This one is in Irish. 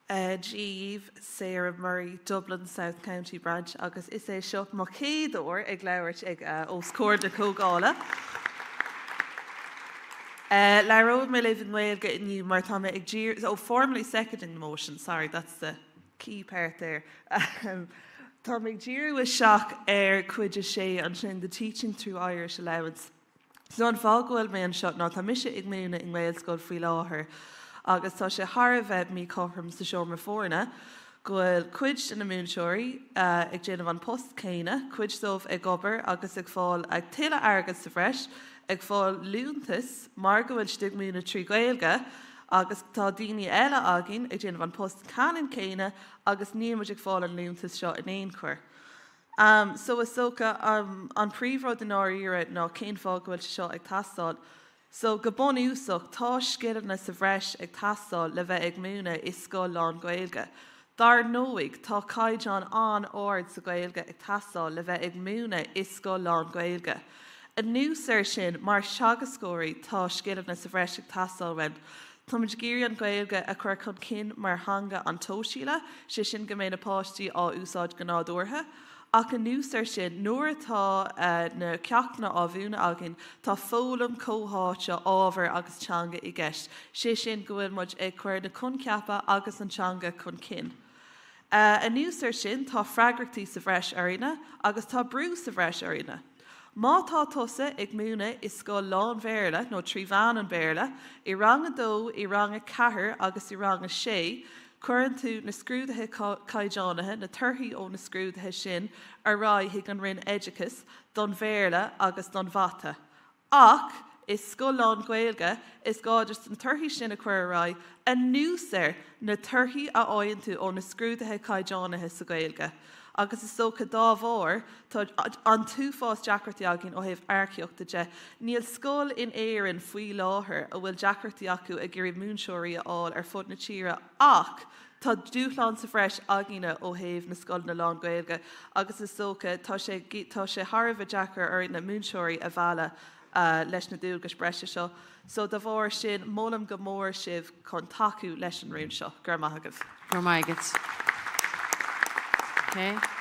Dia dhaoibh, Sarah Murray, Dublin South County Branch agus is é seo mo chéad uair ag labhairt ag os comhair na Comhdhála. Labhróidh mé libh i nGaeilge inniu mar tá mé ag díriú, oh, formally seconding the motion, sorry, that's the key part there. Tá mé ag díriú isteach ar cuid a sé ansin, the Teaching Through Irish Allowance. So an fáth go bhfuil mé anseo ná tá mise ag múineadh i nGaelscoil faoi láthair agus tá sé thar a bheith míchothrom sa seomra foirne go bhfuil cuid de na múinteoirí ag déanamh an post céanna, cuid dóibh ag obair agus ag fáil tuilleadh airgead sa bhreis, ag fáil liúntas mar go bhfuil siad ag múineadh trí Ghaeilge agus tá daoine eile againn ag déanamh an post ceannann céanna agus níl muid ag fáil an liúntas seo in aon chor. So is dócha, an príomhrud i ndáiríre ná cén fáth go bhfuil sé seo ag teastáil. So go bunúsach, tá scileanna sa bhreis ag teastáil le bheith ag múineadh i scoil lán-Ghaeilge. Dar ndóigh, tá caighdeán an-ard sa Ghaeilge ag teastáil le bheith ag múineadh i scoil lán-Ghaeilge. Anuas air sin, mar theagascóirí, tá scileanna sa bhreis ag teastáil uainn. Táimid ag iarraidh an Ghaeilge a chur chun cinn mar theanga an tsóisialaithe, sé sin go mbeidh na páistí á úsáid go nádúrtha. Ach anuas air sin, nuair atá na ceachtanna á mhúineadh againn, tá foghlaim chomhtháite ábhair agus teanga i gceist, sé sin go bhfuil muid ag cur na coincheapa agus an teanga chun cinn. Anuas air sin, tá freagrachtaí sa bhreis orainne agus tá brú sa bhreis orainne. Má tá tusa ag múineadh i scoil lán-Bhéarla nó trí mheán an Bhéarla, i rang a dó, i rang a ceathair agus i rang a sé, cuireann tú na scrúduithe caighdeánaithe, na torthaí ó na scrúduithe sin, ar aghaidh chuig an Roinn Oideachais don Bhéarla agus don Mhata. Ach i scoil lán-Ghaeilge, is gá duit na torthaí sin a chur ar aghaidh anuas ar na torthaí a fhaigheann tú ó na scrúduithe caighdeánaithe sa Ghaeilge. Agus is dócha dá bharr, tá an t-uafás deacrachtaí againn ó thaobh earcaíochta de. Níl scoil in Éirinn faoi láthair a bhfuil deacrachtaí acu ag iarraidh múinteoirí a fháil ar fud na tíre ach Tá dúshlán sa bhreis againne ó thaobh na scoileanna lán-Ghaeilge agus is dócha tá sé tá sé thar a bheith deacair orainne múinteoirí a mhealladh leis na dualgais breise seo. So dá bharr sin, molaim go mór sibh chun tacú leis an rún seo. Go raibh maith agaibh. Go raibh maith agat. Okay.